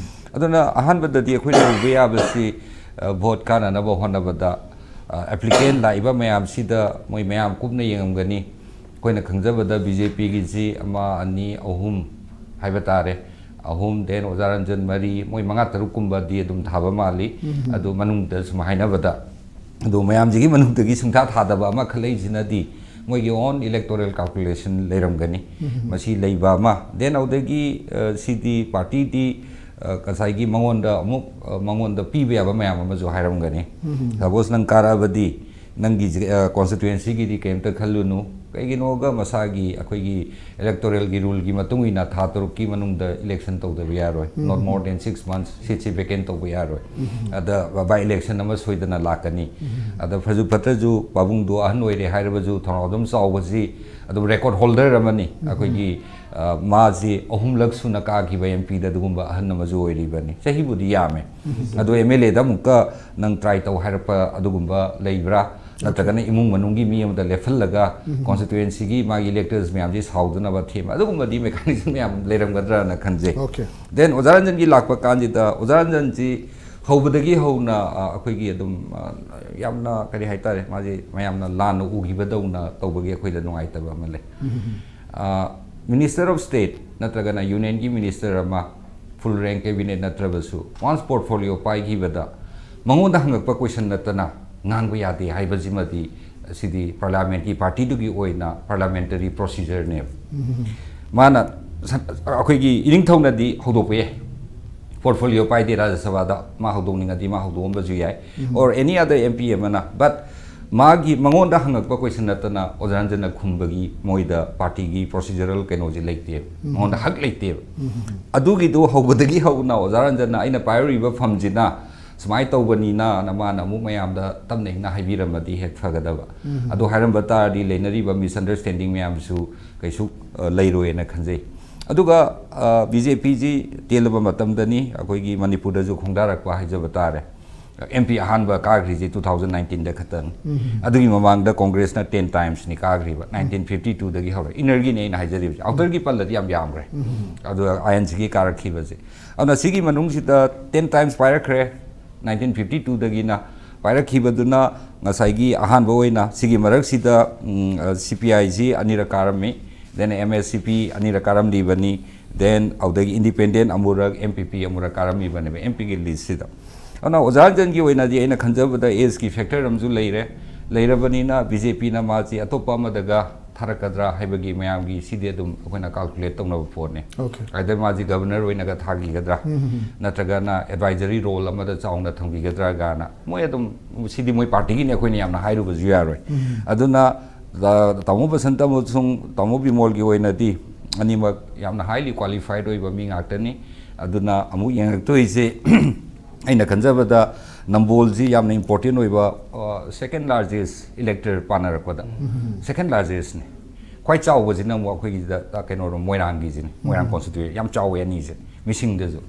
ꯑꯗꯨꯅ ꯑꯍꯥꯟꯕꯗꯗꯤ ꯑꯩꯈꯣꯏꯅ ꯎꯕ ꯌꯥꯕꯁꯤ, ꯑ, ꯚꯣꯠ ꯀꯥꯟꯅꯅꯕ ꯍꯣꯠꯅꯕꯗ, ꯑ, applicant ꯂꯥꯛꯏꯕ ꯃꯌꯥꯝꯁꯤꯗ ꯃꯣꯏ ꯃꯌꯥꯝ ꯀꯨꯞꯅ ꯌꯦꯡꯉꯝꯒꯅꯤ꯫ ꯑꯩꯈꯣꯏꯅ ꯈꯪꯖꯕꯗ B J P ꯒꯤꯁꯤ ꯑꯃ, ꯑꯅꯤ, ꯑꯍꯨꯝ ꯍꯥꯏꯕ ꯇꯥꯔꯦ꯫ ꯑꯍꯨꯝ, then ꯑꯣꯖꯥ ꯔꯟꯖꯟ ꯃꯔꯤ, ꯃꯣꯏ ꯃꯉꯥ ꯇꯔꯨꯛ ꯀꯨꯝꯕꯗꯤ ꯑꯗꯨꯝ ꯊꯥꯕ ꯃꯥꯜꯂꯤ꯫ ꯑꯗꯨ ꯃꯅꯨꯡꯗ ꯁꯨꯝ ꯍꯥꯏꯅꯕꯗ, ꯑꯗꯨ ꯃꯌꯥꯝꯁꯤꯒꯤ ꯃꯅꯨꯡꯗꯒꯤ ꯁꯨꯡꯊꯥ ꯊꯥꯗꯕ ꯑꯃ ꯈꯜꯂꯛꯏꯁꯤꯅꯗꯤ ꯃꯣꯏꯒꯤ own electoral calculation ꯂꯩꯔꯝꯒꯅꯤ꯫ ꯃꯁꯤ ꯂꯩꯕ ꯑꯃ, then ꯑꯗꯨꯗꯒꯤ, ꯑ, ꯁꯤꯗꯤ party ꯗꯤ, ꯑ, ꯉꯁꯥꯏꯒꯤ ꯃꯉꯣꯟꯗ ꯑꯃꯨꯛ, ꯑ, ꯃꯉꯣꯟꯗ ꯄꯤꯕ ꯌꯥꯕ ꯃꯌꯥꯝ ꯑꯃꯁꯨ ꯍꯥꯏꯔꯝꯒꯅꯤ꯫ Suppose ꯅꯪ ꯀꯥꯔꯛꯑꯕꯗꯤ ꯅꯪꯒꯤ, ꯑ, constituency ꯒꯤꯗꯤ ꯀꯩꯝꯇ ꯈꯜꯂꯨꯅꯨ꯫ ꯀꯩꯒꯤꯅꯣꯒ ꯃꯁꯥꯒꯤ ꯑꯩꯈꯣꯏꯒꯤ electoral ꯒꯤ rule ꯒꯤ ꯃꯇꯨꯡ ꯏꯟꯅ ꯊꯥ ꯇꯔꯨꯛꯀꯤ ꯃꯅꯨꯡꯗ election ꯇꯧꯗꯕ ꯌꯥꯔꯣꯏ꯫ Not more than six months seat ꯁꯤ vacant ꯇꯧꯕ ꯌꯥꯔꯣꯏ꯫ ꯑꯗ by election ꯑꯃ ꯁꯣꯏꯗꯅ ꯂꯥꯛꯀꯅꯤ꯫ ꯑꯗ ꯐꯖꯨ ꯐꯠꯇ꯭ꯔꯁꯨ ꯄꯥꯕꯨꯡꯗꯣ ꯑꯍꯟ ꯑꯣꯏꯔꯦ ꯍꯥꯏꯔꯕꯁꯨ ꯊꯧꯅꯥꯎꯖꯝ ꯆꯥꯎꯕꯁꯤ ꯑꯗꯨꯝ record holder ꯑꯃꯅꯤ꯫ ꯑꯩꯈꯣꯏꯒꯤ, ꯑ, ꯃꯥꯁꯤ ꯑꯍꯨꯝꯂꯛ ꯁꯨꯅ ꯀꯥꯈꯤꯕ M P ꯗ ꯑꯗꯨꯒꯨꯝꯕ ꯑꯍꯟ ꯑꯃꯁꯨ ꯑꯣꯏꯔꯤꯕꯅꯤ꯫ ꯆꯍꯤꯕꯨꯗꯤ ꯌꯥꯝꯃꯦ꯫ ꯑꯗꯣ M L A ꯗ ꯑꯃꯨꯛꯀ ꯅꯪ try ꯇꯧ ꯍꯥꯏꯔꯛꯄ ꯑꯗꯨꯒꯨꯝꯕ ꯂꯩꯕ꯭ꯔꯥ? ꯅꯠꯇ꯭ꯔꯒꯅ ꯏꯃꯨꯡ ꯃꯅꯨꯡꯒꯤ ꯃꯤ ꯑꯃꯗ ꯂꯦꯞꯍꯜꯂꯒ constituency ꯒꯤ ꯃꯥꯒꯤ electors ꯃꯌꯥꯝꯁꯤ ꯁꯥꯎꯗꯅꯕ ꯊꯦꯝꯕ, ꯑꯗꯨꯒꯨꯝꯕꯗꯤ mechanism ꯌꯥꯝ ꯂꯩꯔꯝꯒꯗ꯭ꯔꯅ ꯈꯟꯖꯩ꯫ Okay꯫ Then ꯑꯣꯖꯥ ꯔꯟꯖꯟꯒꯤ ꯂꯥꯛꯄ ꯀꯥꯟꯁꯤꯗ, ꯑꯣꯖꯥ ꯔꯟꯖꯟꯁꯤ ꯍꯧꯕꯗꯒꯤ ꯍꯧꯅ, ꯑ, ꯑꯩꯈꯣꯏꯒꯤ ꯑꯗꯨꯝ, ꯑ, ꯌꯥꯝꯅ, ꯀꯔꯤ ꯍꯥꯏꯇꯥꯔꯦ, ꯃꯥꯁꯤ ꯃꯌꯥꯝꯅ ꯂꯥꯟꯅ ꯎꯈꯤꯕꯗꯧꯅ ꯇꯧꯕꯒꯤ ꯑꯩꯈꯣꯏꯗ ꯅꯨꯡꯉꯥꯏꯇꯕ ꯑꯃ ꯂꯩ꯫ ꯑ, Minister of State ꯅꯠꯇ꯭ꯔꯒꯅ Union ꯒꯤ minister ꯑꯃ full rank cabinet ꯅꯠꯇ꯭ꯔꯕꯁꯨ once portfolio ꯄꯥꯏꯈꯤꯕꯗ ꯃꯉꯣꯟꯗ ꯍꯪꯉꯛꯄ question ꯅꯠꯇꯅ ꯉꯥꯡꯕ ꯌꯥꯗꯦ ꯍꯥꯏꯕꯁꯤꯃꯗꯤ ꯁꯤꯗꯤ Parliament ꯀꯤ party ꯗꯨꯒꯤ ꯑꯣꯏꯅ parliamentary procedure ꯅꯦꯕ꯫ ꯃꯥꯅ ꯁ-, ꯑꯩꯈꯣꯏꯒꯤ ꯏꯅꯤꯡꯊꯧꯅꯗꯤ ꯍꯧꯗꯣꯛꯄ ꯌꯥꯏ꯫ ꯄꯣꯔꯠꯐꯣꯂꯤꯑꯣ ꯄꯥꯏꯗꯦ ꯔꯥꯖ꯭ꯌ ꯁꯚꯥꯗ, ꯃꯥ ꯍꯧꯗꯣꯛꯅꯤꯡꯉꯗꯤ ꯃꯥ ꯍꯧꯗꯣꯛꯑꯝꯕꯁꯨ ꯌꯥꯏ, or any other M P ꯑꯃꯅ, but ꯃꯥꯒꯤ, ꯃꯉꯣꯟꯗ ꯍꯪꯉꯛꯄ ꯀꯣꯏꯁꯟ ꯅꯠꯇꯅ ꯑꯣꯖꯥ ꯔꯟꯖꯟꯅ ꯈꯨꯝꯕꯒꯤ ꯃꯣꯏꯗ ꯄꯥꯔꯇꯤꯒꯤ ꯄ꯭ꯔꯣꯁꯤꯖꯔꯦꯜ ꯀꯩꯅꯣꯁꯦ ꯂꯩꯇꯦꯕ, ꯃꯉꯣꯟꯗ ꯍꯛ ꯂꯩꯇꯦꯕ꯫ ꯑꯗꯨꯒꯤꯗꯨ ꯍꯧꯕꯗꯒꯤ ꯍꯧꯅ ꯑꯣꯖꯥ ꯔꯟꯖꯟꯅ ꯑꯩꯅ ꯄꯥꯏꯔꯨꯔꯤꯕ ꯐꯝꯁꯤꯅ ꯁꯨꯃꯥꯏꯅ ꯇꯧꯕꯅꯤꯅ ꯃꯥꯅ ꯑꯃꯨꯛ ꯃꯌꯥꯝꯗ ꯇꯞꯅ ꯏꯪꯅ ꯍꯥꯏꯕꯤꯔꯝꯃꯗꯤ ꯍꯦꯛ ꯐꯒꯗꯕ꯫ ꯑꯗꯨ ꯍꯥꯏꯔꯝꯕ ꯇꯥꯔꯗꯤ ꯂꯩꯅꯔꯤꯕ misunderstanding ꯃꯌꯥꯝꯁꯨ ꯀꯩꯁꯨ, ꯑ, ꯂꯩꯔꯣꯏꯅ ꯈꯟꯖꯩ꯫ ꯑꯗꯨꯒ, ꯑ, B J P ꯁꯤ ꯇꯦꯜꯂꯕ ꯃꯇꯝꯗꯅꯤ ꯑꯩꯈꯣꯏꯒꯤ ꯃꯅꯤꯄꯨꯔꯗꯁꯨ ꯈꯣꯡꯗꯥꯔꯛꯄ ꯍꯥꯏꯖꯕ ꯇꯥꯔꯦ꯫ M P ꯑꯍꯥꯟꯕ ꯀꯥꯈ꯭ꯔꯤꯁꯤ two thousand nineteen ꯗ ꯈꯛꯇꯅꯤ꯫ ꯑꯗꯨꯒꯤ ꯃꯃꯥꯡꯗ ꯀꯣꯡꯒ꯭ꯔꯦꯁꯅ ten times ꯅꯤ ꯀꯥꯈ꯭ꯔꯤꯕ, nineteen fifty two ꯗꯒꯤ ꯍꯧꯔꯦ꯫ Inner ꯒꯤꯅꯤ ꯑꯩꯅ ꯍꯥꯏꯖꯔꯤꯕꯁꯦ, outer ꯒꯤ ꯄꯜꯂꯗꯤ ꯌꯥꯝ ꯌꯥꯝꯈ꯭ꯔꯦ꯫ ꯑꯗꯨꯒ I N C ꯒꯤ ꯀꯥꯔꯛꯈꯤꯕꯁꯦ꯫ ꯑꯗꯨꯅ ꯁꯤꯒꯤ ꯃꯅꯨꯡꯁꯤꯗ ten times ꯄꯥꯏꯔꯛꯈ꯭ꯔꯦ, nineteen fifty two ꯗꯒꯤꯅ ꯄꯥꯏꯔꯛꯈꯤꯕꯗꯨꯅ ꯉꯁꯥꯏꯒꯤ ꯑꯍꯥꯟꯕ ꯑꯣꯏꯅ ꯁꯤꯒꯤ ꯃꯔꯛꯁꯤꯗ, ꯎꯝ, ꯑ, C P I ꯁꯤ ꯑꯅꯤꯔꯛ ꯀꯥꯔꯝꯃꯤ, then M S C P ꯑꯅꯤꯔꯛ ꯀꯥꯔꯝꯂꯤꯕꯅꯤ, then ꯑꯗꯨꯗꯒꯤ independent ꯑꯃꯨꯔꯛ, M P P ꯑꯃꯨꯔꯛ ꯀꯥꯔꯝꯃꯤꯕꯅꯦꯕ M P ꯒꯤ list ꯁꯤꯗ꯫ ꯑꯗꯨꯅ ꯑꯣꯖꯥ ꯔꯟꯖꯟꯒꯤ ꯑꯣꯏꯅꯗꯤ ꯑꯩꯅ ꯈꯟꯖꯕꯗ age ꯀꯤ factor ꯑꯃꯁꯨ ꯂꯩꯔꯦ, ꯂꯩꯔꯕꯅꯤꯅ B J P ꯅ ꯃꯥꯁꯤ ꯑꯇꯣꯞꯄ ꯑꯃꯗꯒ ꯊꯥꯔꯛꯀꯗ꯭ꯔꯥ ꯍꯥꯏꯕꯒꯤ ꯃꯌꯥꯝꯒꯤ ꯁꯤꯗꯤ ꯑꯗꯨꯝ ꯑꯩꯈꯣꯏꯅ calculate ꯇꯧꯅꯕ ꯄꯣꯠꯅꯤ꯫ Okay. Either ꯃꯥꯁꯤ governor ꯑꯣꯏꯅꯒ ꯊꯥꯈꯤꯒꯗ꯭ꯔꯥ, ꯅꯠꯇ꯭ꯔꯒꯅ advisory role ꯑꯃꯗ ꯆꯥꯎꯅ ꯊꯝꯕꯤꯒꯗ꯭ꯔꯥ ꯀꯥꯏꯅ ꯃꯣꯏ ꯑꯗꯨꯝ, ꯁꯤꯗꯤ ꯃꯣꯏ ꯄꯥꯔꯇꯤꯒꯤꯅꯤ, ꯑꯩꯈꯣꯏꯅ ꯌꯥꯝꯅ ꯍꯥꯏꯔꯨꯕꯁꯨ ꯌꯥꯔꯣꯏ꯫ ꯑꯗꯨꯅ, ꯑ, ꯇꯥꯃꯣ ꯕꯁꯟꯇ ꯑꯃꯁꯨꯡ ꯇꯥꯃꯣ ꯕꯤꯃꯣꯜꯒꯤ ꯑꯣꯏꯅꯗꯤ ꯑꯅꯤꯃꯛ ꯌꯥꯝꯅ highly qualified ꯑꯣꯏꯕ ꯃꯤ ꯉꯥꯛꯇꯅꯤ꯫ ꯑꯗꯨꯅ ꯑꯃꯨꯛ ꯌꯦꯡꯉꯛꯇꯣꯏꯁꯦ ꯑꯩꯅ ꯈꯟꯖꯕꯗ ꯅꯝꯕꯣꯜꯁꯤ ꯌꯥꯝꯅ important ꯑꯣꯏꯕ, ꯑ, second largest elector ꯄꯥꯅꯔꯛꯄꯗ second largest ꯅꯤ꯫ ꯈ꯭ꯋꯥꯏ ꯆꯥꯎꯕꯁꯤꯅ ꯑꯃꯨꯛ ꯑꯩꯈꯣꯏꯒꯤꯗ, ꯑ, ꯀꯩꯅꯣꯔꯣꯝ, ꯃꯣꯏꯔꯥꯡꯒꯤꯁꯤꯅꯤ, ꯃꯣꯏꯔꯥꯡ constituency ꯌꯥꯝ ꯆꯥꯎꯋꯦ ꯑꯅꯤꯁꯦ ꯃꯤꯁꯤꯡꯗꯁꯨ꯫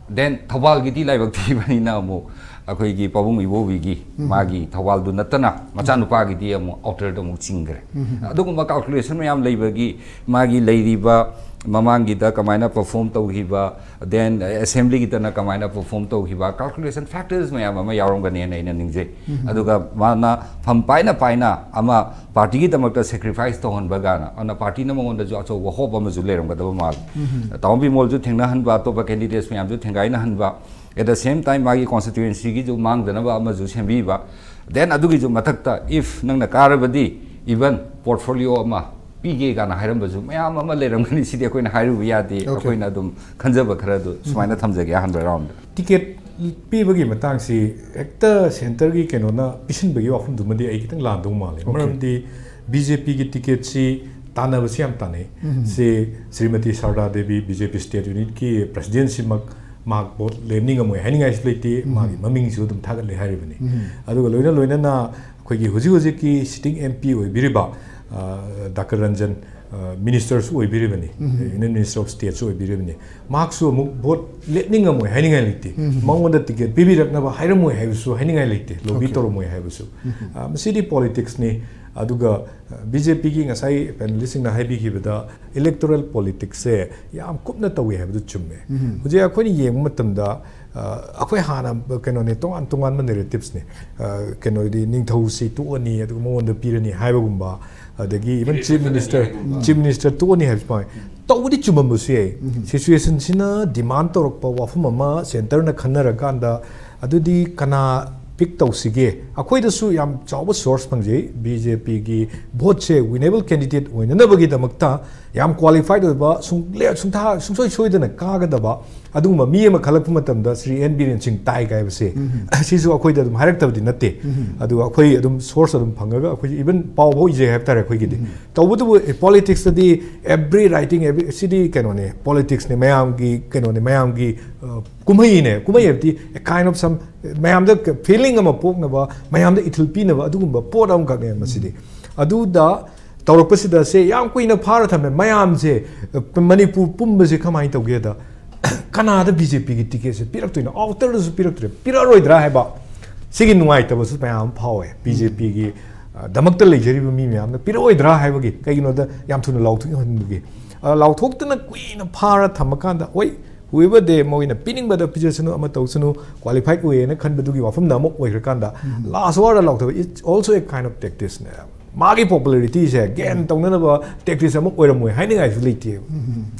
Then ꯊꯧꯕꯥꯜꯒꯤꯗꯤ ꯂꯥꯏꯕꯛ ꯊꯤꯕꯅꯤꯅ ꯑꯃꯨꯛ ꯑꯩꯈꯣꯏꯒꯤ ꯄꯥꯕꯨꯡ ꯏꯕꯣꯕꯤꯒꯤ ꯃꯥꯒꯤ ꯊꯧꯕꯥꯜꯗꯨ ꯅꯠꯇꯅ ꯃꯆꯥꯅꯨꯄꯥꯒꯤꯗꯤ ꯑꯃꯨꯛ outer ꯗ ꯑꯃꯨꯛ ꯆꯤꯡꯈ꯭ꯔꯦ꯫ ꯑꯗꯨꯒꯨꯝꯕ calculation ꯃꯌꯥꯝ ꯂꯩꯕꯒꯤ ꯃꯥꯒꯤ ꯂꯩꯔꯤꯕ ꯃꯃꯥꯡꯒꯤꯗ ꯀꯃꯥꯏꯅ perform ꯇꯧꯈꯤꯕ, then assembly ꯒꯤꯗꯅ ꯀꯃꯥꯏꯅ perform ꯇꯧꯈꯤꯕ, calculation factors ꯃꯌꯥꯝ ꯑꯃ ꯌꯥꯎꯔꯝꯒꯅꯦꯅ ꯑꯩꯅ ꯅꯤꯡꯖꯩ꯫ ꯑꯗꯨꯒ ꯃꯥꯅ ꯐꯝ ꯄꯥꯏꯅ ꯄꯥꯏꯅ ꯑꯃ ꯄꯥꯔꯇꯤꯒꯤꯗꯃꯛꯇ sacrifice ꯇꯧꯍꯟꯕ ꯀꯥꯏꯅ, ꯑꯗꯨꯅ ꯄꯥꯔꯇꯤꯅ ꯃꯉꯣꯟꯗꯁꯨ ꯑꯆꯧꯕ hope ꯑꯃꯁꯨ ꯂꯩꯔꯝꯒꯗꯕ ꯃꯥꯜꯂꯤ꯫ ꯇꯥꯃꯣ ꯕꯤꯃꯣꯜꯁꯨ ꯊꯦꯡꯅꯍꯟꯕ, ꯑꯇꯣꯞꯄ candidates ꯃꯌꯥꯝꯁꯨ ꯊꯦꯡꯒꯥꯏꯅꯍꯟꯕ, at the same time ꯃꯥꯒꯤ constituency ꯒꯤꯁꯨ ꯃꯥꯡꯗꯅꯕ ꯑꯃꯁꯨ ꯁꯦꯝꯕꯤꯕ, then ꯑꯗꯨꯒꯤꯁꯨ ꯃꯊꯛꯇ if ꯅꯪꯅ ꯀꯥꯔꯕꯗꯤ even portfolio ꯑꯃ ꯄꯤꯒꯦ ꯀꯥꯏꯅ ꯍꯥꯏꯔꯝꯕꯁꯨ ꯃꯌꯥꯝ ꯑꯃ ꯂꯩꯔꯝꯒꯅꯤ꯫ ꯁꯤꯗꯤ ꯑꯩꯈꯣꯏꯅ ꯍꯥꯏꯔꯨꯕ ꯌꯥꯗꯦ꯫ ꯑꯩꯈꯣꯏꯅ ꯑꯗꯨꯝ ꯈꯟꯖꯕ ꯈꯔꯗꯨ ꯁꯨꯃꯥꯏꯅ ꯊꯝꯖꯒꯦ ꯑꯍꯥꯟꯕ ꯔꯥꯎꯟꯗ꯫ ꯇꯤꯀꯦꯠ ꯄꯤꯕꯒꯤ ꯃꯇꯥꯡꯁꯤ ꯍꯦꯛꯇ ꯁꯦꯟꯇꯔꯒꯤ ꯀꯩꯅꯣꯅ ꯄꯤꯁꯤꯟꯕꯒꯤ ꯋꯥꯐꯝꯗꯨꯃꯗꯤ ꯑꯩ ꯈꯤꯇꯪ ꯂꯥꯟꯗꯧ ꯃꯥꯜꯂꯦ꯫ ꯃꯔꯝꯗꯤ ꯕꯤ ꯖꯦ ꯄꯤꯒꯤ ꯇꯤꯀꯦꯠꯁꯤ ꯇꯥꯟꯅꯕꯁꯤ ꯌꯥꯝ ꯇꯥꯟꯅꯩ꯫ ꯁꯤ ꯁ꯭ꯔꯤꯃꯇꯤ ꯁꯥꯔꯗꯥ ꯗꯦꯕꯤ, ꯕꯤ ꯖꯦ ꯄꯤ ꯁ꯭ꯇꯦꯠ ꯌꯨꯅꯤꯠꯀꯤ ꯄ꯭ꯔꯁꯤꯗꯦꯟꯁꯤꯃꯛ ꯃꯍꯥꯛ ꯚꯣꯠ ꯂꯦꯞꯅꯤꯡꯉꯝꯃꯣꯏ ꯍꯥꯏꯅꯤꯡꯉꯥꯏꯁꯨ ꯂꯩꯇꯦ꯫ ꯃꯥꯒꯤ ꯃꯃꯤꯡꯁꯨ ꯑꯗꯨꯝ ꯊꯥꯒꯠꯂꯦ ꯍꯥꯏꯔꯤꯕꯅꯤ꯫ ꯑꯗꯨꯒ ꯂꯣꯏꯅ ꯂꯣꯏꯅꯅ ꯑꯩꯈꯣꯏꯒꯤ ꯍꯧꯖꯤꯛ ꯍꯧꯖꯤꯛꯀꯤ ꯁꯤꯇꯤꯡ ꯑꯦꯝ ꯄꯤ ꯑꯣꯏꯕꯤꯔꯤꯕ, ꯑ, ꯗꯥꯛꯇꯔ ꯔꯟꯖꯟ, ꯑ, ꯃꯤꯅꯤꯁꯇꯔꯁꯨ ꯑꯣꯏꯕꯤꯔꯤꯕꯅꯤ, ꯌꯨꯅꯤꯌꯟ ꯃꯤꯅꯤꯁꯇꯔ ꯑꯣꯐ ꯁ꯭ꯇꯦꯠꯁꯨ ꯑꯣꯏꯕꯤꯔꯤꯕꯅꯤ꯫ ꯃꯍꯥꯛꯁꯨ ꯑꯃꯨꯛ ꯚꯣꯠ ꯂꯦꯞꯅꯤꯡꯉꯝꯃꯣꯏ ꯍꯥꯏꯅꯤꯡꯉꯥꯏ ꯂꯩꯇꯦ꯫ ꯃꯉꯣꯟꯗ ꯇꯤꯀꯦꯠ ꯄꯤꯕꯤꯔꯛꯅꯕ ꯍꯥꯏꯔꯝꯃꯣꯏ ꯍꯥꯏꯕꯁꯨ ꯍꯥꯏꯅꯤꯡꯉꯥꯏ ꯂꯩꯇꯦ, ꯂꯣꯕꯤ ꯇꯧꯔꯝꯃꯣꯏ ꯍꯥꯏꯕꯁꯨ꯫ ꯑ, ꯃꯁꯤꯗꯤ ꯄꯣꯂꯤꯇꯤꯛꯁꯅꯤ꯫ ꯑꯗꯨꯒ ꯕꯤ ꯖꯦ ꯄꯤꯒꯤ ꯉꯁꯥꯏ ꯄꯦꯅꯦꯂꯤꯁꯁꯤꯡꯅ ꯍꯥꯏꯕꯤꯈꯤꯕꯗ ꯏꯂꯦꯛꯇꯣꯔꯦꯜ ꯄꯣꯂꯤꯇꯤꯛꯁꯁꯦ ꯌꯥꯝ ꯀꯨꯞꯅ ꯇꯧꯏ ꯍꯥꯏꯕꯗꯨ ꯆꯨꯝꯃꯦ꯫ ꯍꯧꯖꯤꯛ ꯑꯩꯈꯣꯏꯅ ꯌꯦꯡꯕ ꯃꯇꯝꯗ, ꯑ, ꯑꯩꯈꯣꯏ ꯍꯥꯟꯅ ꯀꯩꯅꯣꯅꯦ, ꯇꯣꯉꯥꯟ ꯇꯣꯉꯥꯟꯕ ꯅꯦꯔꯦꯇꯤꯞꯁꯅꯦ꯫ ꯑ, ꯀꯩꯅꯣꯗꯤ ꯅꯤꯡꯊꯧꯁꯤ ꯇꯣꯛꯑꯅꯤ ꯑꯗꯨꯒ ꯃꯉꯣꯟꯗ ꯄꯤꯔꯅꯤ ꯍꯥꯏꯕꯒꯨꯝꯕ, ꯑꯗꯒꯤ even chief minister, chief minister ꯇꯣꯛꯑꯅꯤ ꯍꯥꯏꯕꯁꯨ ꯄꯥꯎ ꯇꯧꯕꯗꯤ ꯆꯨꯝꯃꯝꯕꯁꯨ ꯌꯥꯏ꯫ ꯁꯤꯆꯨꯋꯦꯁꯟꯁꯤꯅ ꯗꯤꯃꯥꯟ ꯇꯧꯔꯛꯄ ꯋꯥꯐꯝ ꯑꯃ ꯁꯦꯟꯇꯔꯅ ꯈꯟꯅꯔꯀꯥꯟꯗ, ꯑꯗꯨꯗꯤ ꯀꯅꯥ ꯄꯤꯛ ꯇꯧꯁꯤꯒꯦ? ꯑꯩꯈꯣꯏꯗꯁꯨ ꯌꯥꯝ ꯆꯥꯎꯕ ꯁꯣꯔꯁ ꯐꯪꯖꯩ꯫ ꯕꯤ ꯖꯦ ꯄꯤꯒꯤ ꯚꯣꯠꯁꯦ ꯋꯤꯅꯦꯕꯜ ꯀꯦꯟꯗꯤꯗꯦꯠ ꯑꯣꯏꯅꯅꯕꯒꯤꯗꯃꯛꯇ ꯌꯥꯝ ꯀ꯭ꯋꯥꯂꯤꯐꯥꯏꯠ ꯑꯣꯏꯕ, ꯁꯨꯡꯂꯦ-, ꯁꯨꯡꯊꯥ-, ꯁꯨꯡꯁꯣꯏ ꯁꯣꯏꯗꯅ ꯀꯥꯒꯗꯕ ꯑꯗꯨꯒꯨꯝꯕ ꯃꯤ ꯑꯃ ꯈꯜꯂꯛꯄ ꯃꯇꯝꯗ ꯁ꯭ꯔꯤ ꯑꯦꯟ ꯕꯤꯔꯦꯟ ꯁꯤꯡ ꯇꯥꯏ ꯍꯥꯏꯕꯁꯦ, ꯁꯤꯁꯨ ꯑꯩꯈꯣꯏꯗ ꯑꯗꯨꯝ ꯍꯥꯏꯔꯛꯇꯕꯗꯤ ꯅꯠꯇꯦ꯫ ꯑꯗꯨꯒ ꯑꯩꯈꯣꯏ ꯑꯗꯨꯝ ꯁꯣꯔꯁ ꯑꯗꯨꯝ ꯐꯪꯉꯒ ꯑꯩꯈꯣꯏꯁꯦ ꯏꯚꯟ ꯄꯥꯎ ꯐꯥꯎ ꯏꯖꯩ ꯍꯥꯏꯕ ꯇꯥꯔꯦ ꯑꯩꯈꯣꯏꯒꯤꯗꯤ꯫ ꯇꯧꯕꯇꯕꯨ ꯄꯣꯂꯤꯇꯤꯛꯁꯇꯗꯤ every writing, every, ꯁꯤꯗꯤ ꯀꯩꯅꯣꯅꯦ, ꯄꯣꯂꯤꯇꯤꯛꯁꯅꯦ, ꯃꯌꯥꯝꯒꯤ ꯀꯩꯅꯣꯅꯦ, ꯃꯌꯥꯝꯒꯤ, ꯑ, ꯀꯨꯝꯍꯩꯅꯦ꯫ ꯀꯨꯝꯍꯩ ꯍꯥꯏꯕꯗꯤ a kind of some, ꯃꯌꯥꯝꯗ ꯐꯤꯂꯤꯡ ꯑꯃ ꯄꯣꯛꯅꯕ, ꯃꯌꯥꯝꯗ ꯏꯊꯤꯜ ꯄꯤꯅꯕ ꯑꯗꯨꯒꯨꯝꯕ ꯄꯣꯠ ꯑꯃꯈꯛꯅꯦ ꯃꯁꯤꯗꯤ꯫ ꯑꯗꯨꯗ ꯇꯧꯔꯛꯄꯁꯤꯗ ꯁꯦ ꯌꯥꯝ ꯀꯨꯏꯅ ꯐꯥꯔ ꯊꯝꯃꯦ꯫ ꯃꯌꯥꯝꯁꯦ, ꯑ, ꯃꯅꯤꯄꯨꯔ ꯄꯨꯝꯕꯁꯦ ꯀꯃꯥꯏꯅ ꯇꯧꯒꯦꯗ, ꯀꯅꯥꯗ ꯕꯤ ꯖꯦ ꯄꯤꯒꯤ ꯇꯤꯀꯦꯠꯁꯦ ꯄꯤꯔꯛꯇꯣꯏꯅꯣ? ꯑꯥꯎꯇꯔꯗꯁꯨ ꯄꯤꯔꯛꯇ꯭ꯔꯦ, ꯄꯤꯔꯛꯑꯔꯣꯏꯗ꯭ꯔꯥ ꯍꯥꯏꯕ, ꯁꯤꯒꯤ ꯅꯨꯡꯉꯥꯏꯇꯕꯁꯨ ꯃꯌꯥꯝ ꯑꯃ ꯐꯥꯎꯋꯦ꯫ ꯕꯤ ꯖꯦ ꯄꯤꯒꯤ, ꯑ, ꯗꯃꯛꯇ ꯂꯩꯖꯔꯤꯕ ꯃꯤ ꯃꯌꯥꯝꯅ ꯄꯤꯔꯛꯑꯣꯏꯗ꯭ꯔꯥ ꯍꯥꯏꯕꯒꯤ, ꯀꯩꯒꯤꯅꯣꯗ ꯌꯥꯝ ꯊꯨꯅ ꯂꯥꯎꯊꯣꯛꯍꯟꯕꯒꯤ꯫ ꯑ, ꯂꯥꯎꯊꯣꯛꯇꯅ ꯀꯨꯏꯅ ꯐꯥꯔ ꯊꯝꯃꯀꯥꯟꯗ, ꯍꯣꯏ, whoever they, ꯃꯣꯏꯅ ꯄꯤꯅꯤꯡꯕꯗ ꯄꯤꯖꯁꯅꯨ, ꯑꯃ ꯇꯧꯁꯅꯨ, ꯀ꯭ꯋꯥꯂꯤꯐꯥꯏꯠ ꯑꯣꯏꯌꯦꯅ ꯈꯟꯕꯗꯨꯒꯤ ꯋꯥꯐꯝꯗ ꯑꯃ ꯑꯣꯏꯈ꯭ꯔꯀꯥꯟꯗ, ꯂꯥꯁ award ꯂꯥꯎꯊꯣꯛꯄ, it's also a kind of tactics ꯅꯦ꯫ ꯃꯥꯒꯤ ꯄꯣꯄꯨꯂꯔꯤꯇꯤꯁꯦ ꯒꯦꯟ ꯇꯧꯅꯅꯕ ꯇꯦꯛꯇꯤꯛꯁ ꯑꯃ ꯑꯣꯏꯔꯝꯃꯣꯏ ꯍꯥꯏꯅꯤꯡꯉꯥꯏꯁꯨ ꯂꯩꯇꯦꯕ꯫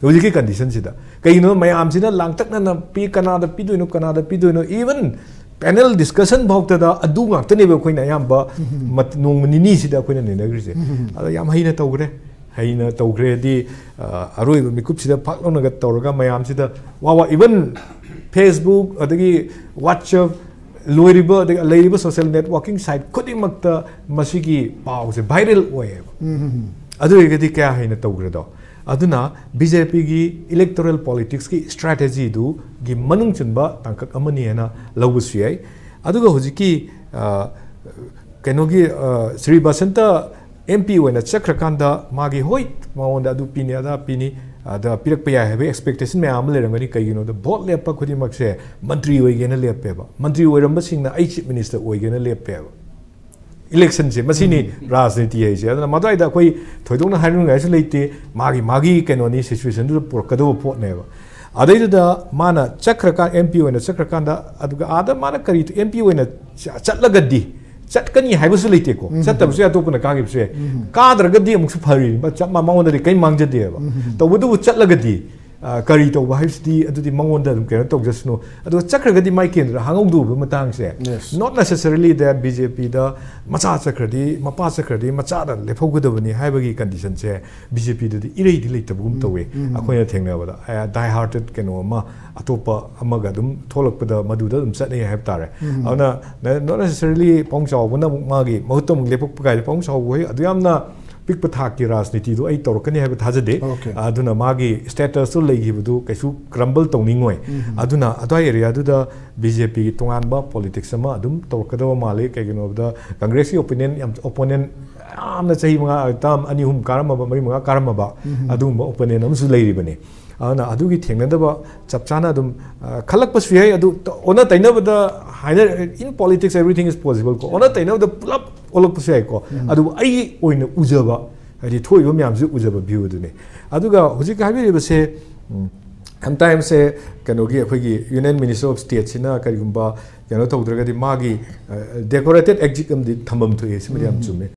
ꯍꯧꯖꯤꯛꯀꯤ ꯀꯟꯗꯤꯁꯟꯁꯤꯗ ꯀꯩꯒꯤꯅꯣ, ꯃꯌꯥꯝꯁꯤꯅ ꯂꯥꯡꯇꯛꯅꯅ ꯄꯤ-, ꯀꯅꯥꯗ ꯄꯤꯗꯣꯏꯅꯣ, ꯀꯅꯥꯗ ꯄꯤꯗꯣꯏꯅꯣ, ꯏꯚꯟ ꯄꯦꯅꯦꯜ ꯗꯤꯁꯀꯁꯟ ꯐꯥꯎꯇꯗ ꯑꯗꯨ ꯉꯥꯛꯇꯅꯦꯕ ꯑꯩꯈꯣꯏꯅ ꯑꯌꯥꯝꯕ ꯃꯠ-, ꯅꯣꯡꯃ ꯅꯤꯅꯤꯁꯤꯗ ꯑꯩꯈꯣꯏꯅ ꯅꯩꯅꯈ꯭ꯔꯤꯁꯦ꯫ ꯑꯗꯣ ꯌꯥꯝ ꯍꯩꯅ ꯇꯧꯈ꯭ꯔꯦ꯫ ꯍꯩꯅ ꯇꯧꯈ꯭ꯔꯦꯗꯤ, ꯑ, ꯑꯔꯣꯏꯕ ꯃꯤꯀꯨꯞꯁꯤꯗ ꯐꯥꯛ ꯂꯧꯅꯒ ꯇꯧꯔꯒ ꯃꯌꯥꯝꯁꯤꯗ ꯋꯥ ꯋꯥ, even Facebook, ꯑꯗꯒꯤ WhatsApp, ꯂꯣꯏꯔꯤꯕ, ꯑꯗꯒꯤ ꯂꯩꯔꯤꯕ social networking site ꯈꯨꯗꯤꯡꯃꯛꯇ ꯃꯁꯤꯒꯤ ꯄꯥꯎꯁꯦ viral ꯑꯣꯏꯌꯦꯕ꯫ ꯑꯗꯨ ꯑꯣꯏꯔꯒꯗꯤ ꯀꯌꯥ ꯍꯩꯅ ꯇꯧꯈ꯭ꯔꯦꯗꯣ? ꯑꯗꯨꯅ BJPꯒꯤ electoral politicsꯀꯤ strategyꯗꯨꯒꯤ ꯃꯅꯨꯡ ꯆꯟꯕ ꯇꯥꯡꯀꯛ ꯑꯃꯅꯤ ꯍꯥꯏꯅ ꯂꯧꯕꯁꯨ ꯌꯥꯏ꯫ ꯑꯗꯨꯒ ꯍꯧꯖꯤꯛꯀꯤ, ꯑ, ꯀꯩꯅꯣꯒꯤ, ꯑ, ꯁ꯭ꯔꯤ ꯕꯁꯟꯇ MP ꯑꯣꯏꯅ ꯆꯠꯈ꯭ꯔꯀꯥꯟꯗ ꯃꯥꯒꯤ, ꯍꯣꯏ, ꯃꯉꯣꯟꯗ ꯑꯗꯨ ꯄꯤꯅꯤ, ꯑꯗꯥ ꯄꯤꯅꯤ, ꯑꯗ ꯄꯤꯔꯛꯄ ꯌꯥꯏ ꯍꯥꯏꯕꯒꯤ expectation ꯃꯌꯥꯝ ꯑꯃ ꯂꯩꯔꯝꯒꯅꯤ꯫ ꯀꯩꯒꯤꯅꯣꯗ vote ꯂꯦꯞꯄ ꯈꯨꯗꯤꯡꯃꯛꯁꯦ ꯃꯟꯇ꯭ꯔꯤ ꯑꯣꯏꯒꯦꯅ ꯂꯦꯞꯄꯦꯕ, ꯃꯟꯇ꯭ꯔꯤ ꯑꯣꯏꯔꯝꯕꯁꯤꯡꯅ ꯑꯩ chief minister ꯑꯣꯏꯒꯦꯅ ꯂꯦꯞꯄꯦꯕ꯫ Electionꯁꯦ ꯃꯁꯤꯅꯤ ꯔꯥꯖꯅꯤꯇꯤ ꯍꯥꯏꯁꯦ꯫ ꯑꯗꯨꯅ ꯃꯗꯨꯋꯥꯏꯗ ꯑꯩꯈꯣꯏ ꯊꯣꯏꯗꯣꯛꯅ ꯍꯥꯏꯅꯤꯡꯉꯥꯏꯁꯨ ꯂꯩꯇꯦ, ꯃꯥꯒꯤ, ꯃꯥꯒꯤ ꯀꯩꯅꯣꯅꯤ, situationꯗꯨꯗ ꯄꯨꯔꯛꯀꯗꯕ ꯄꯣꯠꯅꯦꯕ꯫ ꯑꯗꯩꯗꯨꯗ ꯃꯥꯅ ꯆꯠꯈ꯭ꯔꯀꯥꯟ, MP ꯑꯣꯏꯅ ꯆꯠꯈ꯭ꯔꯀꯥꯟꯗ, ꯑꯗꯨꯒ ꯑꯥꯗ ꯃꯥꯅ ꯀꯔꯤ, MP ꯑꯣꯏꯅ ꯆ-, ꯆꯠꯂꯒꯗꯤ, ꯆꯠꯀꯅꯤ ꯍꯥꯏꯕꯁꯨ ꯂꯩꯇꯦꯀꯣ, ꯆꯠꯇꯕꯁꯨ ꯌꯥꯏ, ꯑꯇꯣꯞꯄꯅ ꯀꯥꯈꯤꯕꯁꯨ ꯌꯥꯏ꯫ ꯀꯥꯗ꯭ꯔꯒꯗꯤ ꯑꯃꯨꯛꯁꯨ ꯐꯔꯤꯕ, ꯆꯞ ꯃꯥ-, ꯃꯉꯣꯟꯗꯗꯤ ꯀꯔꯤꯝ ꯃꯥꯡꯖꯗꯦꯕ꯫ ꯇꯧꯕꯇꯕꯨ ꯆꯠꯂꯒꯗꯤ, ꯑ, ꯀꯔꯤ ꯇꯧꯕ ꯍꯥꯏꯕꯁꯤꯗꯤ ꯑꯗꯨꯗꯤ ꯃꯉꯣꯟꯗ ꯑꯗꯨꯝ ꯀꯩꯅꯣ ꯇꯧꯖꯁꯅꯨ꯫ ꯑꯗꯨꯒ ꯆꯠꯈ꯭ꯔꯒꯗꯤ ꯃꯥꯏ ꯀꯦꯟꯗ꯭ꯔ ꯍꯥꯡꯍꯧꯗꯧꯕ ꯃꯇꯥꯡꯁꯦ, Yes. not necessarily that BJPꯗ ꯃꯆꯥ ꯆꯠꯈ꯭ꯔꯗꯤ, ꯃꯄꯥ ꯆꯠꯈ꯭ꯔꯗꯤ ꯃꯆꯥꯗ ꯂꯦꯞꯍꯧꯒꯗꯕꯅꯤ ꯍꯥꯏꯕꯒꯤ conditionꯁꯦ BJPꯗꯗꯤ ꯏꯔꯩꯗꯤ ꯂꯩꯇꯕꯒꯨꯝ ꯇꯧꯋꯤ꯫ ꯑꯩꯈꯣꯏꯅ ꯊꯦꯡꯅꯕꯗ, ꯑ, die hearted ꯀꯩꯅꯣ ꯑꯃ, ꯑꯇꯣꯞꯄ ꯑꯃꯒ ꯑꯗꯨꯝ ꯊꯣꯛꯂꯛꯄꯗ ꯃꯗꯨꯗ ꯑꯗꯨꯝ ꯆꯠꯅꯩ ꯍꯥꯏꯕ ꯇꯥꯔꯦ꯫ ꯑꯗꯨꯅ ꯅ-, not necessarily ꯄꯥꯎꯡ ꯆꯥꯎꯕꯅ ꯑꯃꯨꯛ ꯃꯥꯒꯤ ꯃꯍꯨꯠꯇ ꯑꯃꯨꯛ ꯂꯦꯞꯄꯛꯄ ꯀꯥꯏꯗ, ꯄꯥꯎꯡ ꯆꯥꯎꯕ ꯍꯣꯏ ꯑꯗꯨ ꯌꯥꯝꯅ ꯄꯤꯛꯄ ꯊꯥꯛꯀꯤ ꯔꯥꯖꯅꯤꯇꯤꯗꯨ ꯑꯩ ꯇꯧꯔꯛꯀꯅꯤ ꯍꯥꯏꯕ ꯊꯥꯖꯗꯦ꯫ Okay. ꯑꯗꯨꯅ ꯃꯥꯒꯤ statusꯇꯨ ꯂꯩꯈꯤꯕꯗꯨ ꯀꯩꯁꯨ crumble ꯇꯧꯅꯤꯡꯉꯣꯏ꯫ ꯑꯗꯨꯅ ꯑꯗ꯭ꯋꯥꯏ areaꯗꯨꯗ BJPꯒꯤ ꯇꯣꯉꯥꯟꯕ politics ꯑꯃ ꯑꯗꯨꯝ ꯇꯧꯔꯛꯀꯗꯕ ꯃꯥꯜꯂꯤ꯫ ꯀꯩꯒꯤꯅꯣ ꯍꯥꯏꯕꯗ Congressꯀꯤ opponent ꯌꯥꯝ, opponent ꯌꯥꯝꯅ ꯆꯍꯤ ꯃꯉꯥ, term ꯑꯅꯤ ꯑꯍꯨꯝ ꯀꯥꯔꯝꯃꯕ, ꯃꯔꯤ ꯃꯉꯥ ꯀꯥꯔꯝꯃꯕ ꯑꯗꯨꯒꯨꯝꯕ opponent ꯑꯃꯁꯨ ꯂꯩꯔꯤꯕꯅꯤ꯫ ꯑꯗꯨꯅ ꯑꯗꯨꯒꯤ ꯊꯦꯡꯅꯗꯕ ꯆꯞ ꯆꯥꯅ ꯑꯗꯨꯝ, ꯑ, ꯈꯜꯂꯛꯄꯁꯨ ꯌꯥꯏ꯫ ꯑꯗꯨ ꯇ-, ꯑꯣꯟꯅ ꯇꯩꯅꯕꯗ ꯍꯥꯏꯅ, in politics everything is possible ꯀꯣ, ꯑꯣꯟꯅ ꯇꯩꯅꯕꯗ ꯄꯨꯂꯞ ꯑꯣꯜꯂꯛꯄꯁꯨ ꯌꯥꯏꯀꯣ꯫ ꯑꯗꯨꯕꯨ ꯑꯩꯒꯤ ꯑꯣꯏꯅ ꯎꯖꯕ, ꯍꯥꯏꯗꯤ ꯊꯣꯛꯏꯕ ꯃꯌꯥꯝꯁꯤ ꯎꯖꯕ view ꯑꯗꯨꯅꯤ꯫ ꯑꯗꯨꯒ ꯍꯧꯖꯤꯛ ꯍꯥꯏꯕꯤꯔꯤꯕꯁꯦ, ꯎꯝ, sometimeꯁꯁꯦ ꯀꯩꯅꯣꯒꯤ ꯑꯩꯈꯣꯏꯒꯤ Union Minister of Stateꯁꯤꯅ ꯀꯔꯤꯒꯨꯝꯕ ꯀꯩꯅꯣ ꯇꯧꯗ꯭ꯔꯒꯗꯤ ꯃꯥꯒꯤ, ꯑ, decorated exit ꯑꯃꯗꯤ ꯊꯝꯐꯝ ꯊꯣꯛꯑꯦ, ꯁꯤꯃꯗꯤ ꯌꯥꯝ ꯆꯨꯝꯃꯦ꯫